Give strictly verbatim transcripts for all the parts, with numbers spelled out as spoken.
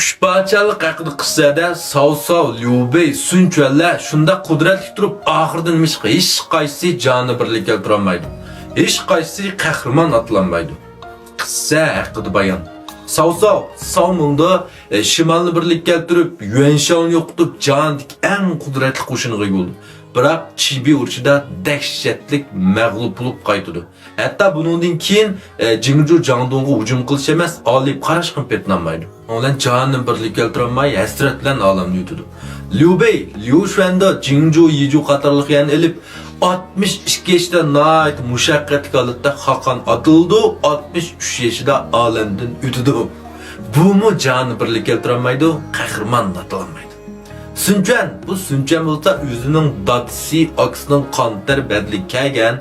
ئۈچ پادىشاھلىق ھەققىدە قىسسەدە ساۋساۋ، ليۇبېي، سۈنچۈەنلەر شۇنداق قۇدرەتلىك تۇرۇپ، ئاخىرىدا نېمىشقا ھېچقايسىسى جانىنى بىرلىككە كەلتۈرەلمەيدۇ؟ ھېچقايسىسى قەھرىمان ئاتىلالمايدۇ. قىسسە ھەققىدە بايان. ساۋساۋ ساۋ مىڭدا، ئە، شىمالنى بىرلىككە كەلتۈرۈپ، يۈەنشاۋنى يوقىتىپ، جاھاندىكى ئەڭ قۇدرەتلىك قوشۇنغا ئىگە بولىدۇ. بىراق چىبى ئۇرۇشىدا دەھشەتلىك مەغلۇپ بولۇپ قايتىدۇ. ھەتتا بۇنىڭدىن كېيىن، ئە، جىڭجۇ جاڭدۇڭغا ھۇجۇم قىلىش ئەمەس، ئالىيىپ قاراشقىمۇ پېتىنالمايدۇ. شۇنىڭ بىلەن جاھاننى بىرلىككە كەلتۈرەلمەي، ھەسرەت بىلەن ئالەمدىن ئۆتىدۇ. ليۇبېي، ليۇ شۈەندې، جىڭجۇ يىجۇ قاتارلىق يەرنى ئېلىپ، ئاتمىش ئىككى يېشىدا ناھايىتى مۇشەققەتلىك ھالەتتە خاقان ئاتىلىدۇ، ئاتمىش ئۈچ يېشىدا ئالەمدىن ئۆتىدۇ. بۇمۇ جاھاننى بىرلىككە كەلتۈرەلمەيدۇ، قەھرىمان ئاتىلالمايدۇ. سۈنچۈەن، بۇ سۈنچۈەن بولسا ئۆزىنىڭ دادىسى، ئاكىسىنىڭ قان تەر بەدىلىگە كەلگەن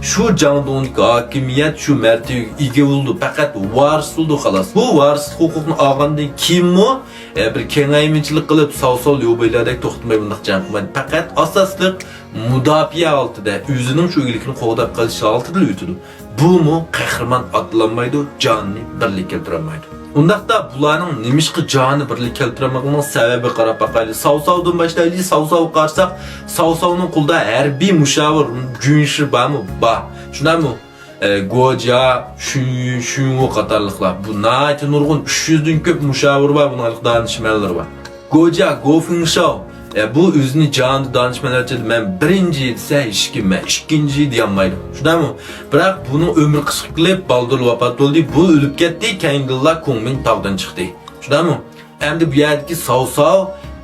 شۇ جاڭدۇڭدىكى ھاكىمىيەت، شۇ مەرتىۋىگە ئىگە بولىدۇ، پەقەت ۋارىس بولىدۇ، خالاس. بۇ ۋارىسلىق ھوقۇقنى ئالغاندىن كېيىنمۇ، ئە، بىر كېڭەيمىچىلىك قىلىپ، ساۋساۋ ليۇبېيلاردەك توختىماي بۇنداق جەڭ قىلمايدۇ. پەقەت ئاساسلىق مۇداپىئە ھالىتىدە، ئۆزىنىڭ شۇ ئىگىلىكىنى قوغداپ قېلىش ھالىتىدىلا ئۆتىدۇ. بۇمۇ قەھرىمان ئاتىلالمايدۇ، جاھاننى بىرلىككە كەلتۈرەلمەيدۇ. ئۇنداقتا بۇلارنىڭ نېمىشقا جاھاننى بىرلىككە كەلتۈرەلمەيدىغىنىنىڭ سەۋەبىگە قاراپ باقايلى. ساۋساۋدىن باشلايلى. ساۋساۋغا قارىساق، ساۋساۋنىڭ قولىدا ھەربىي مۇشاۋىر جۈنشى بارمۇ؟ بار. شۇنداقمۇ؟ ئە، گوجيا، شۈنيۈ، شۈنۋو قاتارلىقلار. بۇ ناھايىتى نۇرغۇن، ئۈچ يۈزدىن كۆپ مۇشاۋىرى بار، بۇنىڭ دانىشمەنلىرى بار. گوجيا، گو فېڭشاۋ، ئە، بۇ ئۆزىنى جاھاندا دانىشمەنلەر ئىچىدە مەن بىرىنچى دېسە، ھېچكىم مەن ئىككىنچى دېيەلمەيدۇ. شۇنداقمۇ؟ بىراق بۇنىڭ ئۆمرى قىسقا قېلىپ، بالدۇرلا ۋاپات بولدى. بۇ ئۆلۈپ كەتتى، كەينىدىنلا كۇڭمىڭ تاغدىن چىقتى. شۇنداقمۇ؟ ئەمدى بۇ يەردىكى ساۋساۋ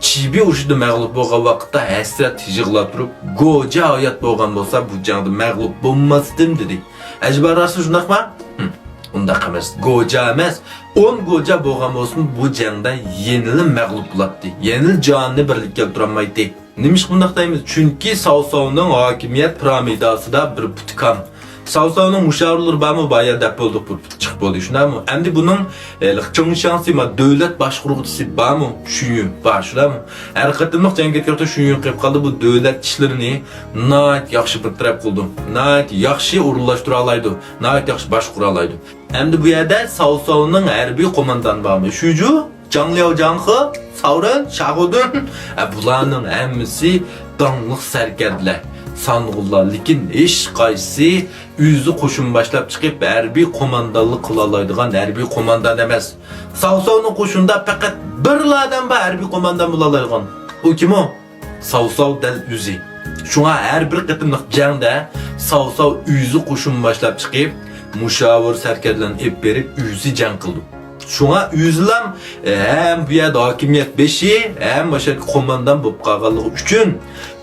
چىبى ئۇرۇشىدا مەغلۇپ بولغان ۋاقىتتا ھەسرەت يىغلاپ تۇرۇپ، گوجيا ھايات بولغان بولسا، بۇ جەڭدە مەغلۇپ بولماستىم، دېدى. ئەجەبا راستمۇ شۇنداقما؟ ھىم، ئۇنداق ئەمەس. گوجيا ئەمەس، ئون گوجيا بولغان بولسىمۇ، بۇ جەڭدە يەنىلا مەغلۇپ بولاتتى. يەنىلا جاھاننى بىرلىككە كەلتۈرەلمەيتتى. نېمىشقا بۇنداق دەيمىز؟ چۈنكى ساۋساۋنىڭ ھاكىمىيەت پىرامىداسىدا بىر پۇتى كام. ساۋساۋنىڭ مۇشاۋىرلىرى بارمۇ؟ بار يا، دەپ بولدۇق، بىر پۇتى چىقىپ بولدى، شۇنداقمۇ؟ ئەمدى بۇنىڭ، ئە، چېڭشياڭسى، ما، دۆلەت باشقۇرغۇچىسى بارمۇ؟ شۈنيۈ بار، شۇنداقمۇ؟ ھەر قېتىملىق جەڭگە كەتكەن ۋاقىتتا شۈنيۈ قېلىپ قالدى، بۇ دۆلەت ئىشلىرىنى ناھايىتى ياخشى بىر تەرەپ قىلىدۇ، ناھايىتى ياخشى ئورۇنلاشتۇرالايدۇ، ناھايىتى ياخشى باشقۇرالايدۇ. ئەمدى بۇ يەردە ساۋساۋنىڭ ھەربىي قوماندانى بارمۇ؟ شۈجۈ، جاڭلياۋ، جاڭخې، ساۋرېن، شاخۇدىن، ئە، بۇلارنىڭ ھەممىسى داڭلىق سەركەردىلەر، سانغۇنلار، لېكىن ھېچقايسىسى ئۆزى قوشۇن باشلاپ چىقىپ، ھەربىي قوماندانلىق قىلالايدىغان ھەربىي قوماندان ئەمەس. ساۋساۋنىڭ قوشۇنىدا پەقەت بىرلا ئادەم بار ھەربىي قوماندان بولالايدىغان. ئۇ كىم ئۇ؟ ساۋساۋ دەل ئۆزى. شۇڭا ھەر بىر قېتىملىق جەڭدە ساۋساۋ ئۆزى قوشۇن باشلاپ چىقىپ، مۇشاۋىر سەركەردىلەرنى ئېلىپ بېرىپ، ئۆزى جەڭ قىلىدۇ. شۇڭا ئۆزىلام، ئە، ھەم بۇ يەردە ھاكىمىيەت بېشى، ھەم ئاشۇ يەردىكى قوماندان بولۇپ قالغانلىقى ئۈچۈن،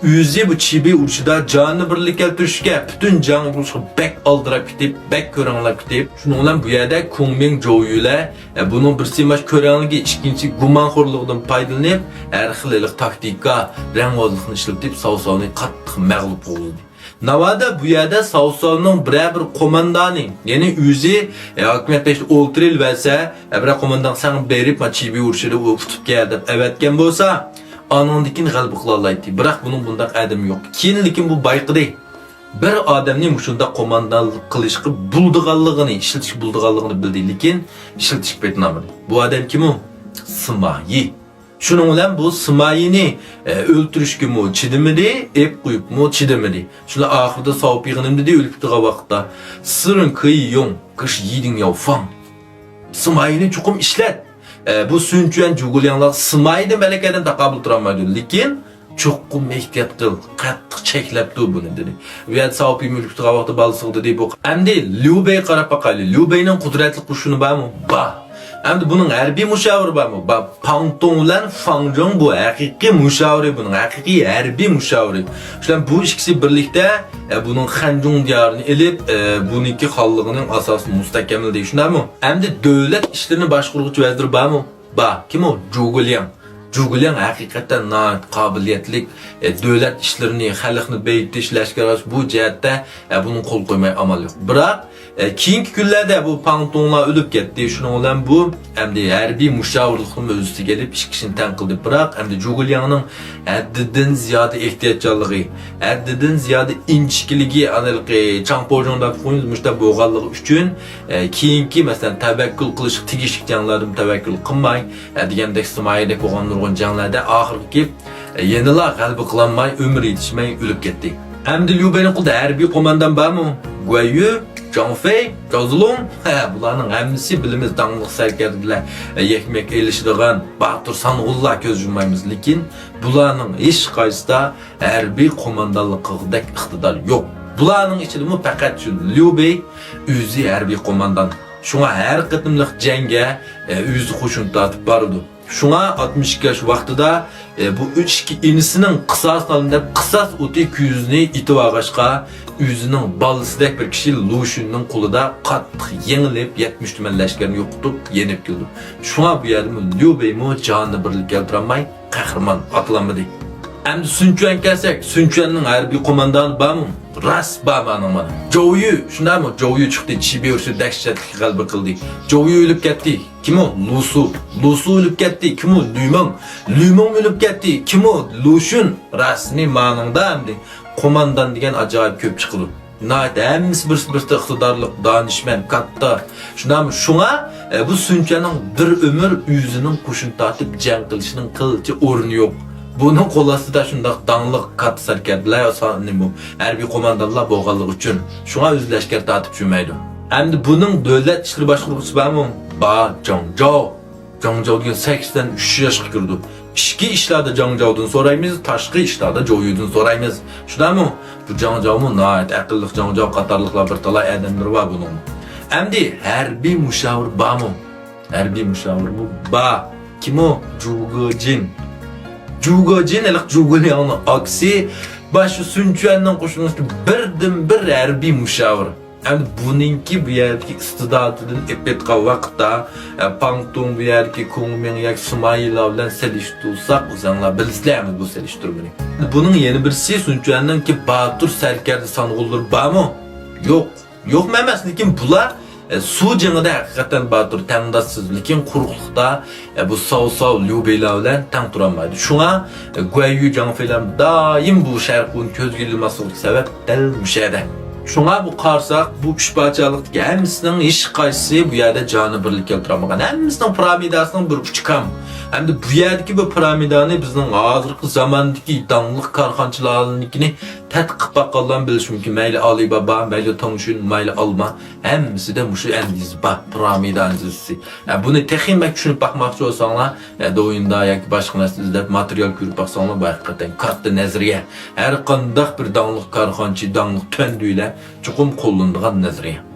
ئۆزى بۇ چىبى ئۇرۇشىدا جانىنى بىرلىككە كەلتۈرۈشكە، پۈتۈن جەڭ ئۇرۇشقا بەك ئالدىراپ كېتىپ، بەك كۆرەڭلەپ كېتىپ، شۇنىڭ بىلەن بۇ يەردە كۇڭمىڭ، جوۋيۈلەر، ئە، بۇنىڭ بىرسى ماش كۆرەڭلىكى، ئىككىنچىسى گۇمانخورلۇقىدىن پايدىلىنىپ، ھەر خىل ھېلىقى تاكتىكا، رەڭۋازلىقنى ئىشلىتىپ، ساۋساۋنى قاتتىق مەغلۇپ قىلدى. ناۋادا بۇ يەردە ساۋساۋنىڭ بىرەر بىر قوماندانى، يەنى ئۆزى، ئە، ھاكىمىيەت بېشىدا ئولتۇرۇۋەرسە، ئە، بىرەر قوماندان سەن بېرىپ، ما، چىبى ئۇرۇشىدا ئۇ ئۇتۇپ كەل دەپ ئەۋەتكەن بولسا، ئانىڭدىن كېيىن غەلىبە قىلالايتتى. بىراق بۇنىڭ بۇنداق ئادىمى يوق. كېيىن لېكىن بۇ بايقىدى. بىر ئادەمنى مۇشۇنداق قوماندانلىق قىلىشقا بولىدىغانلىقىنى، ئىشلىتىشكە بولىدىغانلىقىنى بىلدى، لېكىن ئىشلىتىشكە پېتىنالمىدى. بۇ ئادەم كىم ئۇ؟ سىمايى. شۇنىڭ بىلەن بۇ سىمايىنى، ئە، ئۆلتۈرۈشكىمۇ چىدىمىدى، ئېپ قويۇپمۇ چىدىمىدى. شۇنداق ئاخىرىدا ساۋۇپى غېنىم دېدى، ئۆلۈپ كېتىدىغان ۋاقىتتا، سىرىڭ كېيى يوڭ، قىش يىدىڭ ياۋ فاڭ. سىمايىنى چوقۇم ئىشلەت. ئە، بۇ سۈنچۈەن، جۇگۇلياڭلار سىمايىدىن مەلىكەدىن تاقابىل تۇرالمايدۇ، لېكىن چوقۇم ئېھتىيات قىل، قاتتىق چەكلەپتۇ بۇنى، دېدى. بۇ يەردە ساۋۇپى ئۆلۈپ كېتىدىغان ۋاقىتتا بالىسىغا دېدى، بۇ. ئەمدى ليۇبېيگە قاراپ باقايلى. ليۇبېينىڭ قۇدرەتلىك قوشۇنى بارمۇ؟ بار. ئەمدى بۇنىڭ ھەربىي مۇشاۋىرى بارمۇ؟ بار. پاڭتۇڭ بىلەن فاڭجۇڭ بۇ ھەقىقىي مۇشاۋىرى، بۇنىڭ ھەقىقىي ھەربىي مۇشاۋىرى. شۇنداق بۇ ئىككىسى بىرلىكتە، ئە، بۇنىڭ خەنجۇڭ دىيارىنى ئېلىپ، ئە، بۇنىڭكى خانلىقىنىڭ ئاساسىنى مۇستەھكەملىدى. شۇنداقمۇ؟ ئەمدى دۆلەت ئىشلىرىنى باشقۇرغۇچى ۋەزىر بارمۇ؟ بار. كىم ئۇ؟ جۇگۇلياڭ. جۇگۇلياڭ ھەقىقەتەن ناھايىتى قابىلىيەتلىك، ئە، دۆلەت ئىشلىرىنى، خەلقنى بېيىتىش، لەشكەر ئاچىش، بۇ جەھەتتە، ئە، بۇنىڭ قول قويماي ئامال يوق. بىراق، ئە، كېيىنكى كۈنلەردە بۇ پاڭتۇڭلار ئۆلۈپ كەتتى. شۇنىڭ بىلەن بۇ ئەمدى ھەربىي مۇشاۋىرلىقنىمۇ ئۆز ئۈستىگە ئېلىپ، ئىككى كىشىنى تەڭ قىلدى. بىراق ئەمدى جۇگۇلياڭنىڭ ھەددىدىن زىيادە ئېھتىياتچانلىقى، ھەددىدىن زىيادە ئىنچىكىلىكى، ئانا ھېلىقى چاڭپوجۇڭ دەپ قويىمىز، مۇشۇنداق بولغانلىقى ئۈچۈن، ئە، كېيىنكى، مەسىلەن، تەۋەككۈل قىلىشقا تېگىشلىك جەڭلەردىمۇ تەۋەككۈل قىلماي، ئە، دېگەندەك سىمايىدەك بولغان نۇرغۇن جەڭلەردە ئاخىرقى كېلىپ، ئە، يەنىلا غەلىبە قىلالماي، ئۆمرى يېتىشمەي ئۆلۈپ كەتتى. ئەمدى ليۇ بېينىڭ قولىدا ھەربىي قوماندان بارمۇ؟ گۇەييۈ، جاڭفېي، جاۋزۇلۇڭ، ھە، بۇلارنىڭ ھەممىسى بىلىمىز، داڭلىق سەركەردىلەر، ئە، يەكمەك ئېلىشىدىغان باتۇر سانغۇنلار كۆز يۇمايمىز. لېكىن بۇلارنىڭ ھېچقايسىسىدا ھەربىي قوماندانلىق قىلغۇدەك ئىقتىدار يوق. بۇلارنىڭ ئىچىدىمۇ پەقەت شۇ ليۇ بېي ئۆزى ھەربىي قوماندان. شۇڭا ھەر قېتىملىق جەڭگە، ئە، ئۆزى قوشۇن تارتىپ بارىدۇ. شۇڭا ئاتمىش ئىككى ياش ۋاقتىدا، ئە، بۇ ئۈچ ئىككى ئىنىسىنىڭ قىساسىنى ئالىمەن دەپ، قىساس ئوتى كۆزىنى ئېتىۋالغاچقا، ئۆزىنىڭ بالىسىدەك بىر كىشى لۇ شۈننىڭ قولىدا قاتتىق يېڭىلىپ، يەتمىش تۈمەن لەشكەرنى يوقىتىپ، يېنىپ كېلىدۇ. شۇڭا بۇ يەردىمۇ ليۇ بېيمۇ جانىنى بىرلىككە كەلتۈرەلمەي، قەھرىمان ئاتىلالمىدى. ئەمدى سۈن چۈەنگە كەلسەك، سۈن چۈەننىڭ ھەربىي قوماندانى بارمۇ؟ راست بار مانىڭ مانا. جوۋيۈ، شۇنداقمۇ؟ جوۋيۈ چىقتى، چىبيې ئۇرۇشىدا دەھشەتلىك غەلىبە قىلدى. جوۋيۈ ئۆلۈپ كەتتى. كىمۇ؟ لۇسۇ. لۇسۇ ئۆلۈپ كەتتى. كىمۇ؟ لۈمىڭ. لۈمىڭ ئۆلۈپ كەتتى. كىمۇ؟ لۇشۈن. راستىنى مانىڭدا ئەمدى قوماندان دېگەن ئاجايىپ كۆپ چىقىدۇ. ناھايىتى ھەممىسى بىرسى-بىرسىدىن ئىقتىدارلىق، دانىشمەن، كاتتا. شۇنداقمۇ؟ شۇڭا، ئە، بۇ سۈن چۈەننىڭ بىر ئۆمۈر ئۆزىنىڭ قوشۇن تارتىپ جەڭ قىلىشىنىڭ قىلچە ئورنى يوق. بۇنىڭ قول ئاستىدا شۇنداق داڭلىق كاتتا سەركەردىلەر، سا-، نېمە، ھەربىي قوماندانلار بولغانلىقى ئۈچۈن. شۇڭا ئۆزى لەشكەر تارتىپ يۈرمەيدۇ. ئەمدى بۇنىڭ دۆلەت ئىشلىرى باشقۇرغۇچىسى بارمۇ؟ بار، جاڭ جاۋ. جاڭ جاۋ دېگەن سەكسەن ئۈچ ياشقا كىرىدۇ. ئىچكى ئىشلاردا جاڭ جاۋدىن سورايمىز، تاشقى ئىشلاردا جوۋيۈدىن سورايمىز. شۇنداقمۇ؟ بۇ جاڭ جاۋمۇ ناھايىتى ئەقىللىق جاڭ جاۋ قاتارلىقلار بىر تالاي ئادەملىرى بار بۇنىڭمۇ. ئەمدى ھەربىي مۇشاۋىر بارمۇ؟ ھەربىي مۇشاۋىرمۇ بار. كىم ئۇ؟ جۇگېجىن. جۇگېجىن ھېلىقى جۇگېلياڭنىڭ ئاكىسى، باشتا سۈن چۈەننىڭ قوشۇنىسىدا بىردىنبىر ھەربىي مۇشاۋىر. ئەمدى بۇنىڭكى بۇ يەردىكى ئىستىداتىدىن ئېلىپ ئېيتقان ۋاقىتتا، ئە، پاڭتۇڭ بۇ يەردىكى كۇڭمىڭ ياكى سىمايىلار بىلەن سېلىشتۇرساق، ئۆزۈڭلار بىلىسىلەر ئەمدى بۇ سېلىشتۇرمىنى. بۇنىڭ يەنە بىرسى، سۈن چۈەننىڭكى باتۇر سەركەردە سانغۇنلىرى بارمۇ؟ يوق. يوقمۇ ئەمەس، لېكىن بۇلار، ئە، سۇ جېڭىدە ھەقىقەتەن باتۇر، تەڭداشسىز، لېكىن قۇرۇقلۇقتا، ئە، بۇ ساۋ ساۋ ليۇ بېيلار بىلەن تەڭ تۇرالمايدۇ. شۇڭا، ئە، گۇەييۈ جاڭفېيلار دائىم بۇ شەرقىي ھۇننى كۆزگە ئىلماسلىقى سەۋەب دەل مۇشۇ يەردە. شۇڭا بۇ قارىساق، بۇ ئۈچ پادىشاھلىقتىكى ھەممىسىنىڭ ھېچقايسىسى بۇ يەردە جانى بىرلىككە كەلتۈرەلمىگەن. ھەممىسىنىڭ پىرامىداسىنىڭ بىر ئۇچى كام. ئەمدى بۇ يەردىكى بۇ پىرامىدانى بىزنىڭ ھازىرقى زاماندىكى داڭلىق كارخانىچىلارنىڭكىنى تەتقىق قىلىپ باققانلارمۇ بىلىشى مۇمكىن. مەيلى ئالىبابا، مەيلى تاڭشۈن، مەيلى ئالما، ھەممىسىدە مۇشۇ ئەندىزە بار، پىرامىدا ئەندىزىسى. ئە، بۇنى تېخى مەن چۈشىنىپ باقماقچى بولساڭلار، ئە، دوۋيىندا ياكى باشقا نەرسە ئىزدەپ ماتېرىيال كۆرۈپ باقساڭلار، بۇ ھەقىقەتەن كاتتا نەزەرىيە. ھەر قانداق بىر داڭلىق كارخانىچى، داڭلىق تۆندىلەر چوقۇم قوللىنىدىغان نەزەرىيە.